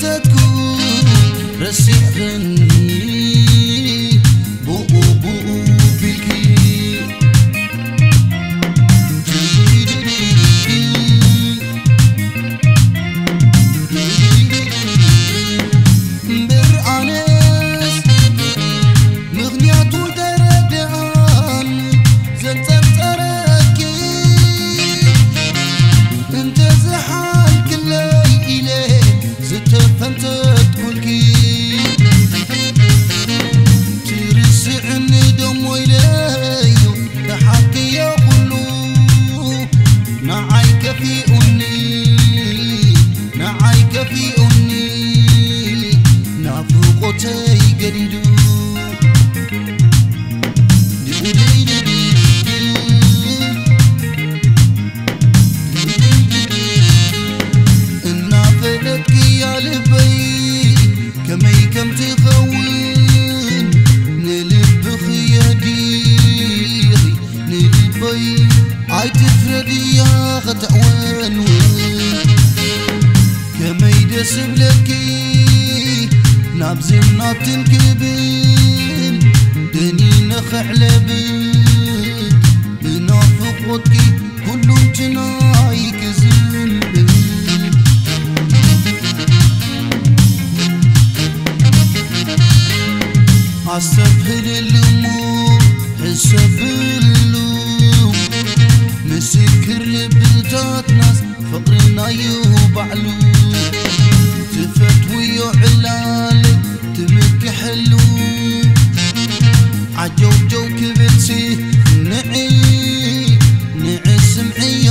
ተትኩ ረሲዕኽኒ ብኡ ብኡ ቢልኪ። እምበር ኣነስ ምኽንያቱ ተረድኣኒ ዘንጸርጸረኪ። እንተዝሓልክለይ ኢለ ዝተፈንተትኩልኪ። ትርስዕኒ ደሞ ኢለዮ ተሓትዮ ኩሉ። ንዓይ ከፊኡኒ፣ ንዓይ ከፊኡኒ ናፍቖተይ ገዲዱ። እናፈለጥክያ ልበይ ከመይ ከም ትኸውን ንልብኺ የዲኺ ንልበይ ኣይትፍረድያ ኸተዕወንውን። ከመይ ደስ እብለኪ ናብዝን ናብትን ክብል ደኒነ ኸዕለብት ብናፍቖትኪ ኩሉ እንትናይ ክዝንብል። ኣስተብህልሉ እሞ ሕሰብሉ ምስክር ልብታትናስ ፍቕርናዩ ባዕሉ። ትፈትውዮ ዕላል ትምክሐሉ ዓጀውጀው ክብልሲ ንዒ ንዒ ስምዕዮ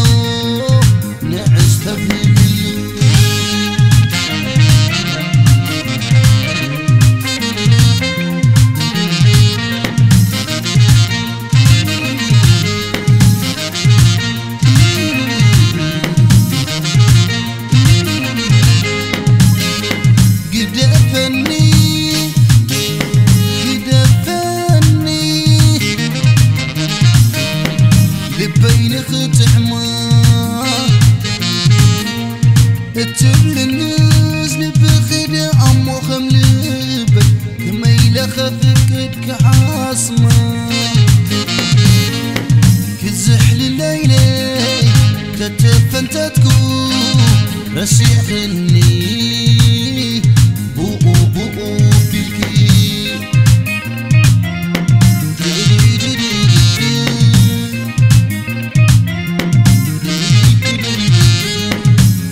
ንዒ ስተብህልሉ። ግደፈኒ ግደፈኒ ልበይ ንኽጥዕማ እትብልንስ ልብኺ ደኣሞ ከም ልበይ ከመይ ኢለ ኸፍቅድ ክሓስማ ክዝሕልለይለ ተተፈንተትኩ ረሲዕኽኒ ብኡ ብኡ ቢልኪ።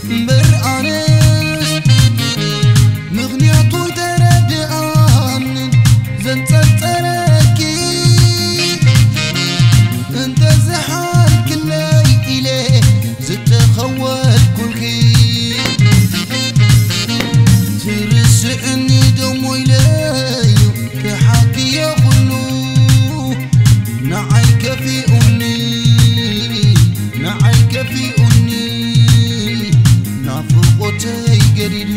እምበር ኣነስ ምኽንያቱ ተረድኣኒ ዘንጸርጸረኪ። እንተዝሓልክለይ ኢለ ዝተኸወልኩልኪ። ትርስዕኒ ደሞ ኢለዩ ክሓክዮ ኩሉ። ንዓይ ከፊኡኒ ንዓይ ከፊኡኒ ናፍቖተይ ገዲዱ።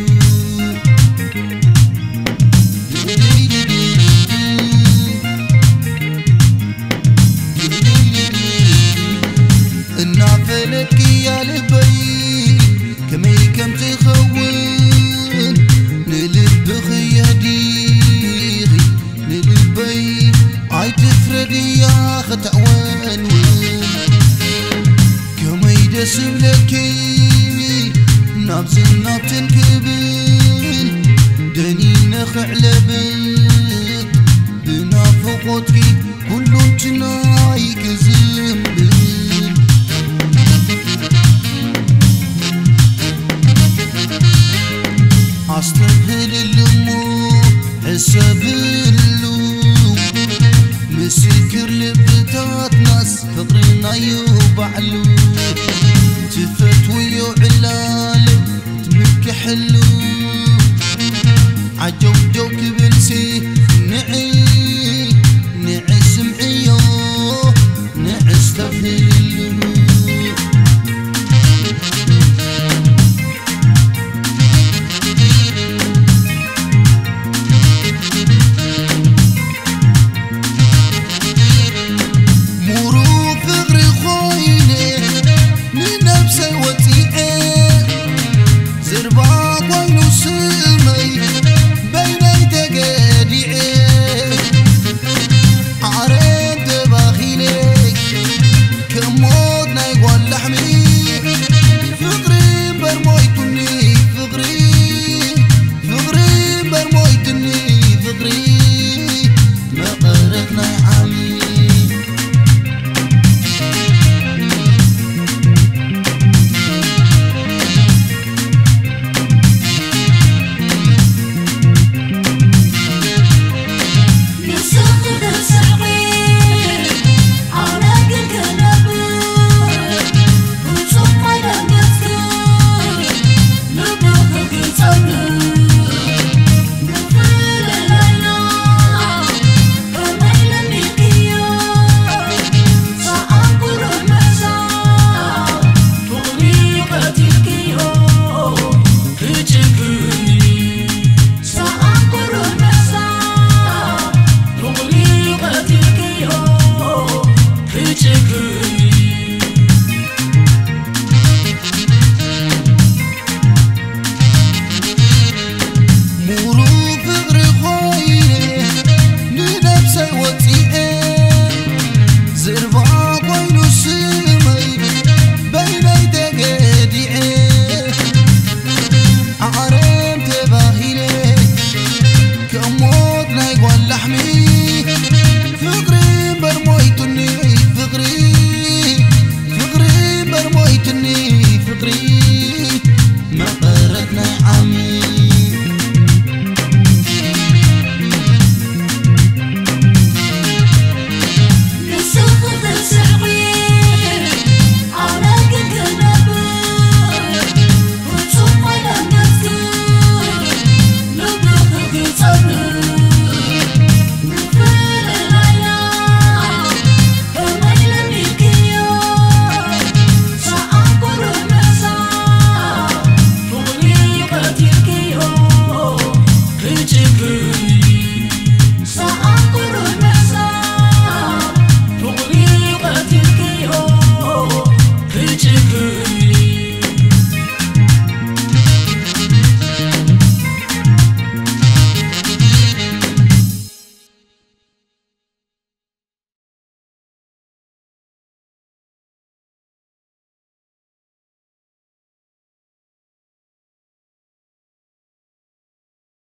እናፈለጥክያ ልበይ ከመይ ከም ትኸውን ንልብኺ የዲኺ ንልበይ ኣይትፍረድያ ኸተዕወንውን። ከመይ ደስ እብለኪ ናብዝን ናብትን ክብል ደኒነ ኽዕለብት ብናፍቖትኪ ኩሉ እንትናይ ክዝምብል። ኣስተብህልሉ እሞ ሕሰብሉ ምስክር ልብታትናስ ፍቕርናዩ ባዕሉ። ትፈትውዮ ዕላል ትምክሐሉ ዓጀውጀው ክብልሲ ንዒ ንዒ ስምዕዮ ንዒ ስተብህልሉ።